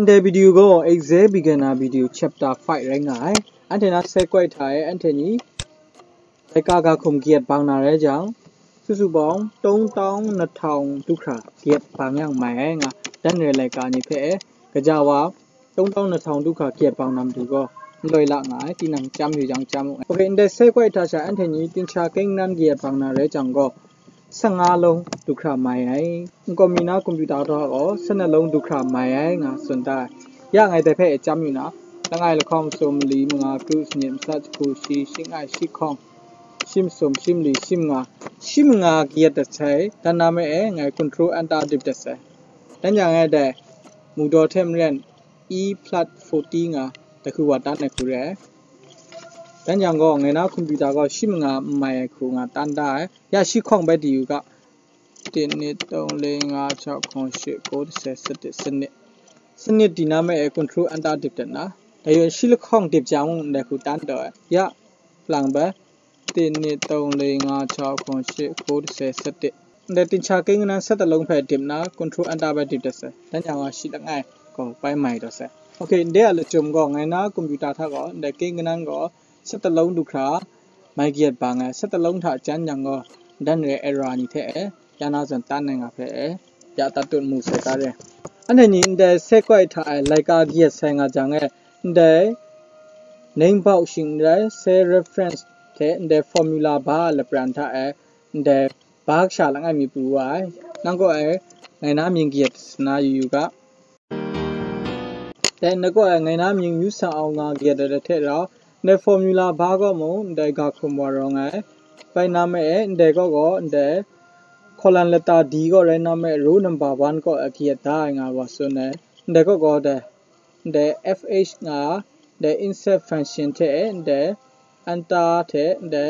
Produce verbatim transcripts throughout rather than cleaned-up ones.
Ndai video gaw Excel Beginner video chapter five rai nga ai. Anhte na sai kawai hta e anhte ni laika ga hkum kayat bang na rai jang, su su bawng tawng tawng na htawng du hkra kayat bang yang mai ai nga, dan re laika ni hpe e, gaja wa tawng tawng na htawng du hkra kayat bang na matu gaw, n loi la nga ai, tinang chyam yu jang chyam u ai. Ok, ndai sai kawai hta sha anhte ni tincha keng nan kayat bang na rai jang gaw, sanga long du hkra mai ai. N kaw mi na kumputa hta gaw, sana long du hkra mai ai nga tsun da ai. Ya ngai dai hpe e chyam yu na, langai lahkawng sum, li, manga, kru, sanit, masat, jahku, shi, shingai, shi hkawng, shi masum, shi mali, shi manga, shi manga kayat dat sai, dan na me e ngai control enter dip dat sai. Dan yang e dai, mudaw hte maren, e flat forty nga, dai hku wa tan ai hku re ai. Dan yang gaw, ngai na kumputa gaw shi manga n mai ai hku nga tan da ai. Ya shi hkawng bai di u ga, တစ် နှစ် သုံး လေး ငါး ခြောက် ခုနစ် ရှစ် ကိုး တစ်ဆယ် ဆယ့်တစ် စနစ် စနစ် တည်နား မဲ အဲ control enter ဒိပ်တတ်နာ ဒါရော ရှိလခေါင် ဒိပ်ကြမူ ဒဲ ခု တန်း တော့ ရ ပလင် ဘဲ တစ် နှစ် သုံး လေး ငါး ခြောက် ခုနစ် ရှစ် ကိုး တစ်ဆယ် ဆယ့်တစ် ဒဲ တင်ချာ ကိန်းဂဏန်း ဆယ့်တစ်လုံး ဖဲ ဒိပ်နာ control enter ပဲ ဒိပ်တတ်စဲ တန်းကြမူ ရှိလငယ် ကို ပိုင်းမိုင် တော့စဲ OK ဒဲ အလကျုံ ကို ငယ်နာ ကွန်ပျူတာ ထက် ကို ဒဲ ကိန်းဂဏန်း ကို ဆယ့်တစ်လုံး ဒုက္ခ မိုင် ကယက် ပါ ငါ ဆယ့်တစ်လုံး ထက် ကျမ်း ညံ ကို ဒန်း ရဲ error နီ ထဲ ရ နာ စွန် တန်း နိုင်ငံ ဖဲ ရ တတ် တုတ် မှု ဆဲ ကား ရဲ အ နေ နီ ဒဲ ဆဲ ကွိုက် ထက် လိုက် ကား ကယက် ဆဲ ငါ ကျမ်း ရဲ ဒဲ name ပေါက် ရှင် ရဲ ဆဲ reference ထဲ ဒဲ formula ဘာ လ ပြန် ထက် ဒဲ ဘာ က ရှာ လ ငါ မီ ပူ ဝါ နန်း ကို အဲ ငါ နာ မြင် ကယက် စ နာ ယူ ယူ က တန် န ကို အဲ ငါ နာ မြင် ယူ ဆန် အောင် ငါ က ရ တ ထဲ ရော န formula ဘာ ကို မူ ဒဲ ဂါ ခုံ ဝါ ရော ငါ ပိုင် နာ မဲ အဲ ဒဲ ကို ကို ဒဲ column letter D ကို ရဲ နာ မဲ row number one ကို အ က ရ ဒါ ငါ ဝါ စွန် နဲ ဒဲ ကို ကို ဒဲ ဒဲ F H ငါ ဒဲ insert function ထဲ ဒဲ enter ထဲ ဒဲ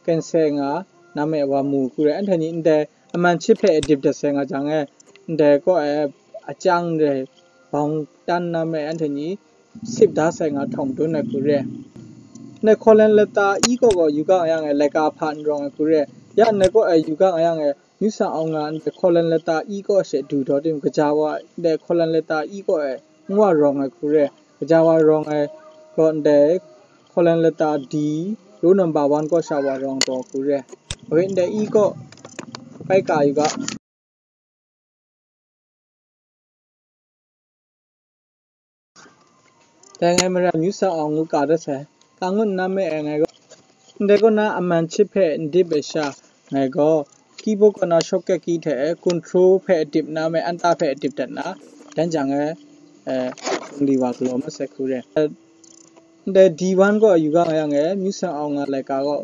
cancel ငါ နာ မဲ ဝါ မူ ကူ ရဲ အ ထ နီ ဒဲ အမှန်ချစ် ဖဲ အ ဒိပ်တ ဆဲ ငါ ကျမ်း ရဲ ဒဲ ကို အဲ အ ကျမ်း ရဲ ဘောင် တန်း နာ မဲ အ ထ နီ စစ် ဒါ ဆဲ ငါ ထောင် တွန်း န ကူ ရဲ န column letter E ကို ကို ယူ က ရ ငါ လဲ ကာ ဖန် ရော ငါ ကူ ရဲ ရ န ကို အဲ ယူ က ရ ငါ မြူဆန်အောင် ငါ ဒဲ column letter E ကို ရှဲ ဒူ တော် တင် က ကြာ ဝါ ဒဲ column letter E ကို အဲ ငွ ရော ငါ ကူ ရဲ က ကြာ ဝါ ရော ငါ ကို ဒဲ column letter D row number one ကို ရှ ဝါ ရော တော် ကူ ရဲ အဝဲ ဒဲ E ကို ပိုက် ကာ ယူ က တန်ငယ်မရမျိုးဆက်အောင်ငုကတတ်ဆဲ ကာငုနာမဲအငယ်ကို ဒဲကနာအမှန်ချစ်ဖဲဒိပ်ပဲရှာငယ်ကို ကီးဘိုးကနာရှော့ကက်ကီးထဲ control ဖဲအဒိပ်နာမဲအန်တာဖဲအဒိပ်တတ်နာ တန်ကြငယ်အဲလီဝါကလောမဆက်ခုရဲ ဒဲ D one ကိုအယူကငယ်ငယ်မျိုးဆက်အောင်ငါလိုက်ကားကို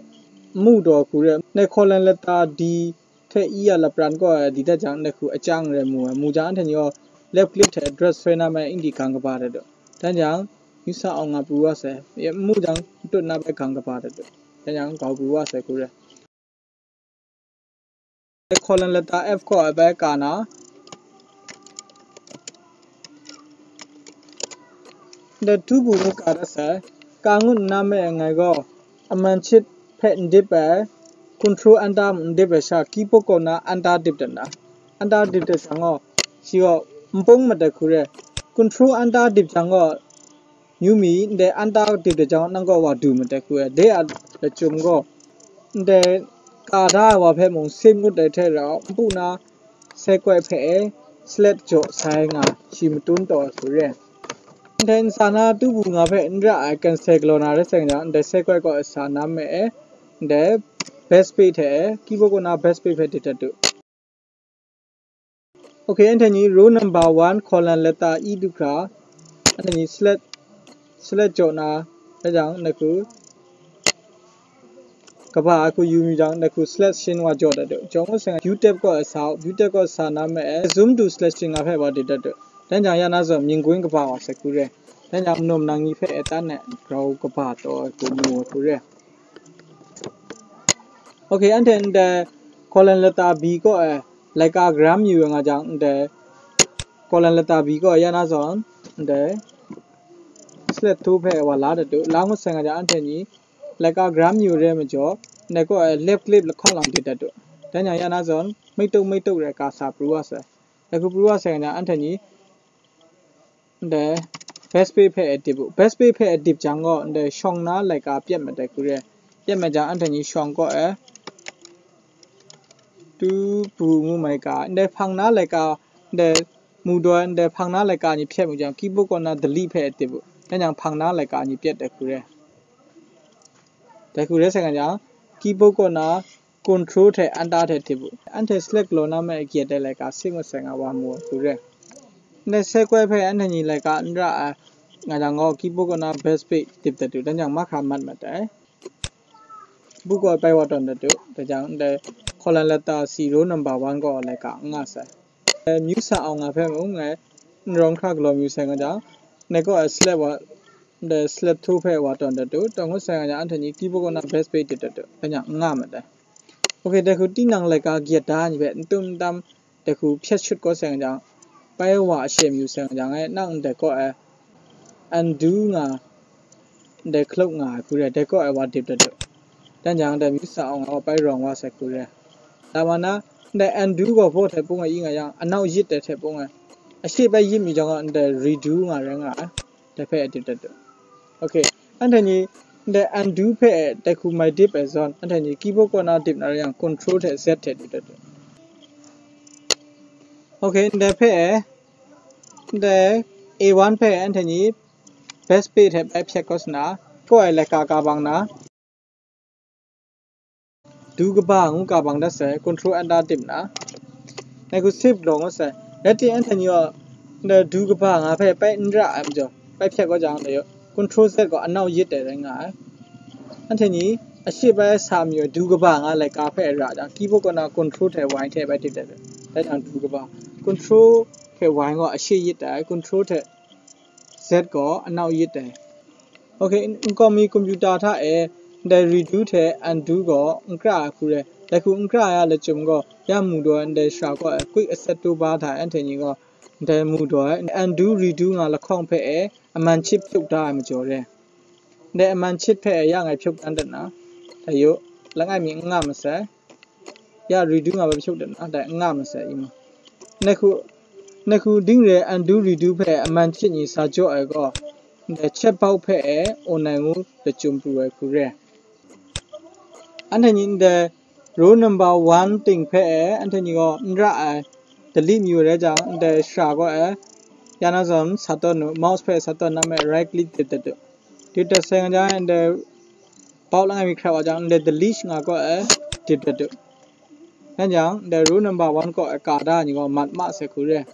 မူတော်ခုရဲ နဲခေါ်လန်လက်တာ D ထဲအီးရလပရန်ကော့ဒီတတ်ကြံ နခုအကြံရဲမူဝဲ မူကြံထညီ left click ထဲ drag ဆွဲနာမဲအင်ဒီကံကပါတတ်တော့ တန်းကြံ ယူဆအောင်ငါပူဝါဆဲ မူကြံတွတ်နာပဲကံကပါတတ်တော့ တန်းကြံကောက်ပူဝါဆဲကူရဲ column letter F ကော့အပဲကနာ ဒဲတူးပူမူကာတတ်ဆဲ ကာငုနာမဲအငယ်ကော အမှန်ချစ်ဖဲဒိပ်ပဲ control enter ဒိပ်ပဲရှာ ကီးပုတ်ကောနာ enter ဒိပ်တနာ enter ဒိပ်တချံကို ရှိောမပုံးမတခုရဲ control enter ဒိပ်ချံကို မျိုးမီဒဲ enter ဒိပ်တချံနံကောဝါဒူမတခုရဲ ဒဲအလချုံကို ဒဲ ကာဒါဝါဖဲမုံ save ငုတ်တဲထဲရော ပူနာ ဆဲကွဲဖဲ select ကြော့ဆိုင်ငါ ရှိမတွန်းတော်ခုရဲ ဒဲစာနာတူးပူငါဖဲ ဒရအ cancel ကလောနာရဲဆိုင်ငါ ဒဲဆဲကွဲကောအစာနာမဲ ဒဲ best page ထဲ ကီးဘိုးကနာ best page ဖဲတတတူ OK အန်ထနီ row number one column letter E ဒုက္ခ အန်ထနီ select select ကြော့နာ ဒါကြောင့်နခု ကဘာအခုယူမီကြောင့်နခု selection ဝါကြော့တတ်တယ်ကျွန်တော်ဆိုင် view tab ကောအစား view tab ကောအစားနာမဲ zoom to selection ငါဖဲပါတတ်တယ်တန်းကြံရနာဆိုမြင်ကွင်းကဘာပါဆက်ကူရဲတန်းကြံမနုံမနင်ကြီးဖဲအတန်းနဲ့ grow ကဘာတော့ကိုမျိုးကူရဲ OK အန်ထန်တဲ့ column letter B ကောအဲ like a gram ယူငါကြောင့်တဲ့ column letter B ကောရနာဆိုတဲ့ select ထိုးဖဲဝါလာတဲ့လာငုဆိုင်ငါကြောင့်အန်ထန်ကြီး like a gram ယူရဲမကျော် နဲ့ကောအဲ left click လခေါလောင်တတ်တယ်တန်းကြံရနာဆိုမိတ်တုံမိတ်တုံရဲကာစာပရူဝါဆဲအခုပရူဝါဆဲငါကြောင့်အန်ထန်ကြီး ndai base page hpe e dip u. Base page hpe e dip jang gaw, ndai shawng na laika pyat mat ai hku re. Pyat mat jang, anhte ni shawng kaw e, tu pu ngu mai ka, ndai hpang na laika, ndai mu daw ai, ndai hpang na laika ni hpyat mu jang, keyboard kaw na delete hpe e dip u. Dan jang hpang na laika ni pyat ai hku re. Dai hku re sai nga jang, keyboard kaw na control hte enter hte dip u. Anhte select law na me a gyet ai laika sing ngut sai nga wa mu ai hku re. Ndai sai koi hpe anhte ni laika n ra ai nga jang gaw, keyboard kaw na base page dip dat u, dan jang mahkra mat mat ai. Bu kaw pai wa tawn dat u, dan jang ndai column letter C row number one kaw laika n nga sai. Myu sa awng nga hpe mung ngai n rawng hkra galaw myu sai nga jang, ndai kaw ai slap wa, ndai slap two hpe wa tawn dat u, tawn ngut sai nga jang, anhte ni keyboard kaw na base page dip dat u, dan jang n nga mat ai. Ok, dai hku tinang laika gyet da ai ni hpe n tum n tam, dai hku hpyat shut kau sai nga jang, pai wa a she myu sai nga jang, e, nang ndai kaw ai undo nga, ndai clock nga ai hku re, dai kaw ai wa dip dat u. Dan jang, dai myu sa awng nga pai rawng wa sai hku re. Lama na, ndai undo gaw hpaw hte pung ai i nga yang, anau yit ai hte pung ai. Ashe pai yit mi jang gaw, ndai redo nga rai nga ai. Dai hpe dip dat u. Ok, anhte ni ndai undo hpe dai hku mai dip ai zawn, anhte ni keyboard kaw na dip na rai yang, control hte Z hte dip dat u. Ok, ndai hpe, ndai A one hpe anhte ni base page hte bai hpyat kau sa na, kaw ai laika ka bang na, du kaba ngu ka bang dat sai, control enter dip na, dai hku save law ngut sai. Rai timung, anhte ni gaw ndai du kaba nga hpe pai n ra ai majaw, bai hpyat kau jang, ndai control Z gaw anau yit ai rai nga ai. Anhte ni ashe bai sa mi ai du kaba nga laika hpe ra jang, keyboard kaw na control hte Y hte bai dip dat ai. Dai jang du kaba, control hte Y gaw ashe yit ai, control hte Z gaw anau yit ai. Ok, n-, nkau mi computer hta e ndai redo hte undo gaw n kra ai hku re. Dai hku n kra ai a lachyum gaw, ya mu daw ai ndai shara kaw e quick access toolbar hta e anhte ni gaw ndai mu daw ai undo redo nga lahkawng hpe e aman chit hpyuk da ai majaw re. Ndai aman chit hpe e ya ngai hpyuk dan dat na, dai yu, langai mi n nga masai. Ya redo nga bai hpyuk dat na, dai n nga masai i mu. Nai hku, nai hku ding re undo redo hpe aman chit ni sa jaw ai gaw, ndai chat box hpe e online ngu lachyum pru ai hku re. Anhte ni ndai row number one ting hpe e anhte ni gaw n ra ai, delete mayu rai jang, ndai shara gaw e, ya na zawn sa tawn u, mouse hpe sa tawn na me right click dip dat u. Dip dat sai nga jang, ndai box langai mi hkrat wa jang, ndai delete nga kaw e dip dat u. Yan jang, ndai row number one kaw e ka da ni gaw mat ma sai hku re.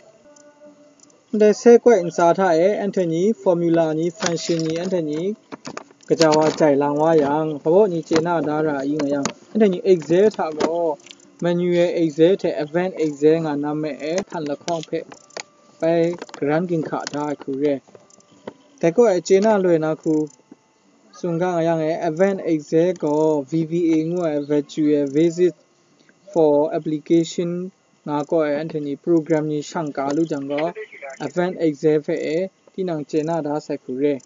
Ndai sai koi ntsa hta e anhte ni formula ni, function ni, anhte ni kaja wa jai lang wa yang, hpabaw ni chye na da ra i nga yang, anhte ni Excel hta gaw, manual Excel hte advanced Excel nga na me e htan lahkawng hpe bai karan ginhka da ai hku re. Dai kaw e chye na loi na hku tsun ga nga yang e, advanced Excel gaw V B A ngu ai, Visual Basic for Application nga kaw e anhte ni program ni shang ka lu jang gaw, advanced Excel hpe e tinang chye na da sai hku re.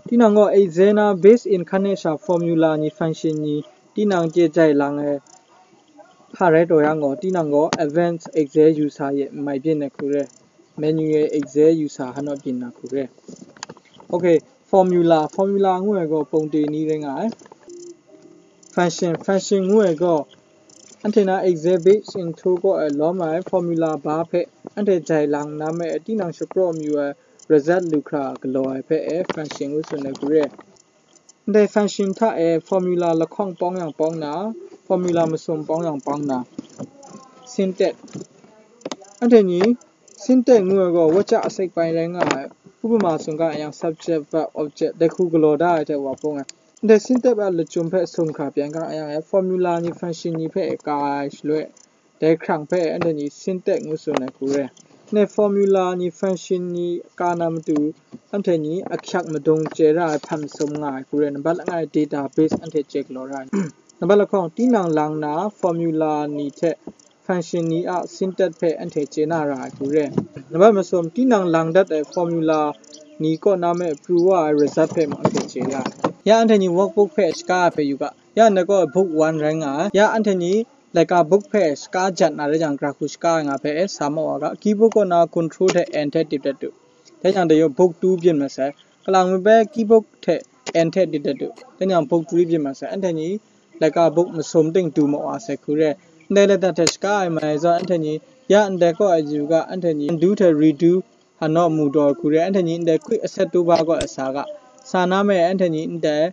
Tinang gaw Excel na base in hkan e sha formula ni, function ni tinang chye jai lang ai hpa rai taw yang gaw, tinang gaw advanced Excel yu sa ye, n mai byin ai hku re. Manual Excel yu sa hpa naw byin na hku re. Ok, formula, formula ngu ai gaw pawngte ni rai nga ai. Function, function ngu ai gaw, anhte na Excel base in htu kaw e lawm ai formula bar hpe anhte jai lang na me e tinang shapraw mayu ai result lu hkra galaw ai hpe e function ngu tsun ai hku re. Ndai function hta e formula lahkawng pawng yang pawng na, formula masum pawng yang pawng na, syntax. Anhte ni syntax ngu ai gaw wacha a sek bai rai nga ai, upama tsun ga yang subject, verb, object, dai hku galaw da ai hte wa pawng ai. Ndai syntax a lachyum hpe sum hkra pyan ga yang e, formula ni, function ni hpe ka ai shaloi, dai hkrang hpe anhte ni syntax ngu tsun ai hku re. Ne formula ni, function ni ka na matu, anhte ni ahkyak madung chye ra ai hpan masum nga ai hku re, nambat langai database anhte chye galaw ra ai. Nambat lahkawng, tinang lang na formula ni hte function ni a syntax hpe anhte chye na ra ai hku re. Nambat masum, tinang lang dat ai formula ni kaw na me pru wa ai result hpe mung anhte chye ra ai. Ya anhte ni workbook hpe shaka ai hpe yu ga, ya ndai gaw book one rai nga ai. Ya anhte ni laika book hpe shaka jat na rai jang, gara hku shaka ai nga hpe sa maw wa ga, keyboard kaw na control hte N hte dip dat u. Dai yang dai yaw book two byin masai. Kalang mi bai keyboard hte N hte dit dat du. Dai yang book three byin masai. Anhte ni laika book masum ting du ma wa sai hku re. Ndai lata hte shaka ai mai zawn anhte ni ya ndai kaw ai yu ga anhte ni undo hte redo hanaw mu daw hku re. Anhte ni ndai quick asset toolbar kaw ai sa ga. Sa na me anhte ni ndai,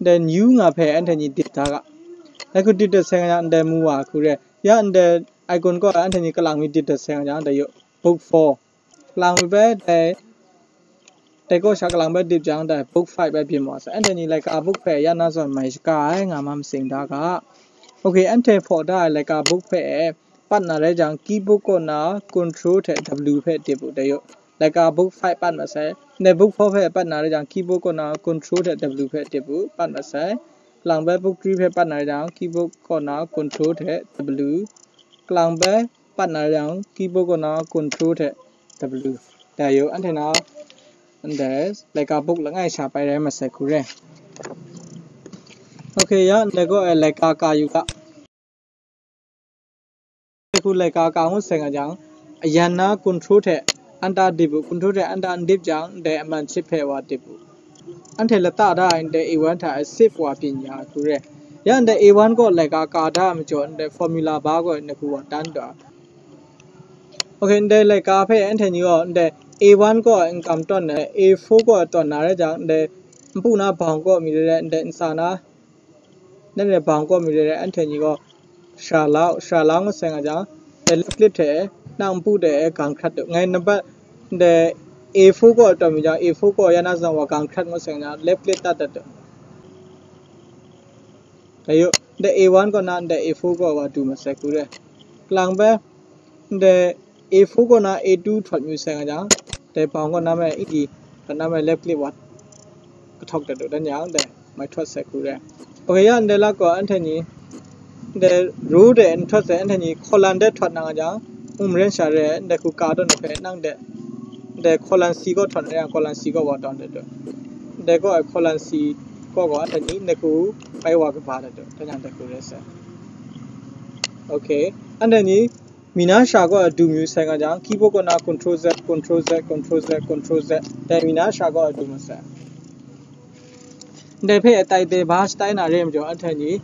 ndai new nga hpe anhte ni dit da ga. Dai hku dit dat sai nga yang ndai mu wa hku re. Ya ndai icon kaw anhte ni kalang mi dit dat sai nga yang dai yaw book four. Kalang mi bai dai, dai kaw sha kalang bai dip jang dai book five bai byin wa sai. Anhte ni laika book hpe ya na zawn mai shaka ai nga ma masing da ga. Okay, anhte hpaw da ai laika book hpe pat na rai jang keyboard kaw na control hte W hpe dip u dai yaw. Laika book five pat masai. Ndai book four hpe pat na rai jang keyboard kaw na control hte W hpe dip u pat masai. Kalang bai book three hpe pat na rai jang keyboard kaw na control hte W. Kalang bai pat na rai jang keyboard kaw na control hte W. Dai yaw anhte na ndai laika book langai sha pai rai masai hku re. Okay, ya ndai kaw ai laika ka yu ga. Hku laika ka ngut sai nga jang, ayan na control hte anta dip u, control hte anta n dip jang, ndai aman shit hpe wa dip u. Anhte lata da ai ndai A one hta ai save wa byin ya hku re. Ya ndai A one kaw laika ka da ai majaw, ndai formula bar gaw ni hku wa dan da. Okay, ndai laika hpe anhte ni gaw ndai A one kaw n kam tawn ai, A four kaw tawn na rai jang, ndai npu na bang kaw mi rai rai, ndai nsa na, ndai rai bang kaw mi rai rai, anhte ni gaw shara la, shara la ngut sai nga jang, ndai left click hte nang npu de e gang hkrat du. Ngai nambat ndai A four kaw tawn mi jang, A four kaw ya na zawn wa gang hkrat ngut sai nga jang, left click dat dat du. Dai yaw, ndai A one kaw na ndai A four kaw wa du masai hku re. Kalang bai, ndai A four kaw na A two htawt mi sai nga jang, dai bang kaw na me, iki, kaw na me left click wa kahtawk dat du dan yang, dai mai htawt sai hku re. Okay, ya ndai la kaw anhte ni, ndai row de n htawt sai anhte ni column de htawt na nga jang, um ren sha re, ndai hku ka tawn hpe nang de, ndai column C kaw htawt na yang, column C kaw wa tawn dat du. Ndai kaw ai column C kaw gaw anhte ni, ndai hku bai wa kaba dat du, dan yang dai hku re sai. Okay, anhte ni, mi na sha kaw du mayu sai nga jang, keyboard kaw na control Z, control Z, control Z, control Z, dai mi na sha kaw du masai. Ndai hpe tai te ba shatai na re majaw, anhte ni,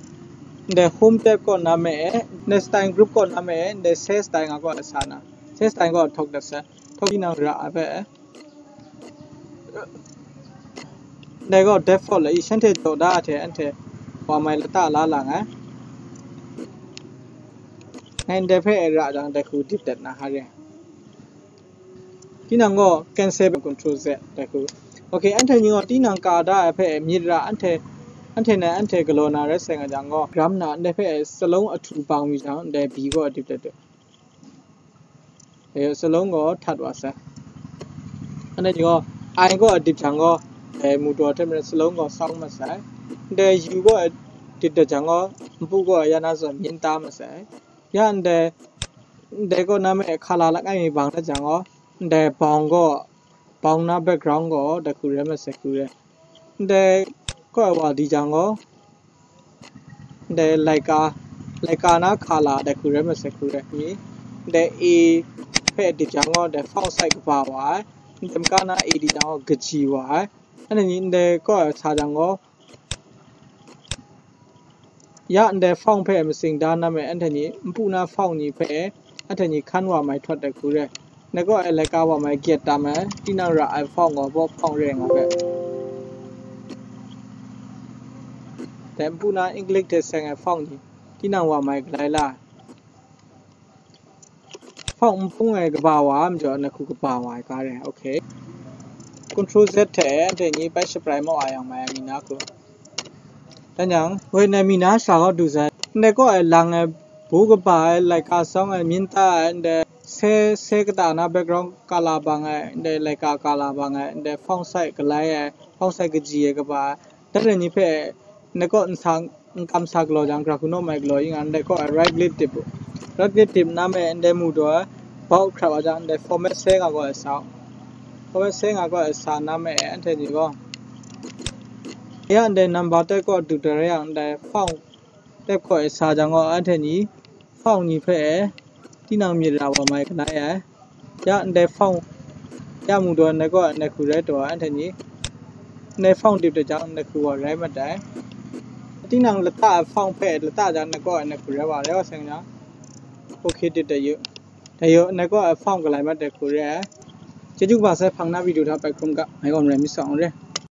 ndai home tab kaw na me e, ndai style group kaw na me e, ndai save style nga kaw sa na, save style kaw htawk dat sai, htawk tinang ra ai hpe. Ndai gaw default la i, shanhte jaw da ai hte anhte wa mai lata la lang ai. Ngai ndai hpe e ra jang, dai hku dip dat na ha re. Tinang gaw cancel control Z dai hku. Okay, anhte ni gaw tinang ka da ai hpe myit ra anhte, anhte nan anhte galaw na rai sai nga jang gaw, gram na ndai hpe e salung ahtu bang mi jang, ndai B gaw dip dat du. Dai salung gaw htat wa sai. Anhte ni gaw, I gaw dip jang gaw, dai mu daw hte maren salung gaw sawng masai. Ndai U gaw dip dat jang gaw, npu gaw ya na zawn myin ta masai. Ya ndai, ndai kaw na me hkala langai mi bang dat jang gaw, ndai bawng gaw, bawng na background gaw, dai hku rai masai hku re. Ndai kaw wa di jang gaw, ndai laika, laika na hkala dai hku rai masai hku rai mi. Ndai A hpe dip jang gaw, ndai font size kaba wa ai. Ndai maka na A dip jang gaw, kaji wa ai. Anhte ni ndai kaw sa jang gaw, ya ndai font hpe masing da na me, anhte ni npu na font ni hpe anhte ni hkan wa mai htawt dai hku rai. Ndai kaw e laika wa mai gyet tam ai, tinang ra ai font gaw baw font re nga hpe. Dai npu na English hte seng ai font ni, tinang wa mai galai la ai. Font npung e kaba wa ai majaw, na hku kaba wa ai ga re, okay. Control Z hte anhte ni bai shabrai maw ai yang mai ai mi na hku. Dan yang, woi na mi na sha gaw du sai. Ndai kaw e lang ai, bu kaba ai, laika sawng ai, myin ta ai, ndai se, se kata na background colour bang ai, ndai laika colour bang ai, ndai font size galai ai, font size kaji ai kaba ai. Dan re ni hpe, ndai kaw nsang, n kam sa galaw jang, gra hku naw mai galaw yin nga, ndai kaw ai right click dip u. Right click dip na me, ndai mu daw ai, bau hkrap wa jang, ndai format se nga gaw ai sa u. Format se nga gaw ai sa na me, anhte ni gaw. Ya ndai number tab kaw du da rai yang, ndai font tab kaw ai sa jang gaw, anhte ni font ni hpe tinang myit ra wa mai galai ai. Ya ndai font, Ya mung taw, nai kaw ai nai hku rai taw ai, anhte ni nai fawng dip dat jang, nai hku wa rai mat ai. Tinang lata ai fawng hpe lata jang, nai kaw ai nai hku rai wa, rai wa sai nga, ok dip dat yu. Dai yu, nai kaw ai fawng galai mat ai hku rai ai. Chyeju kaba sai, hpang na video hta bai hkrum ga, ngai gaw marai mi sa n re.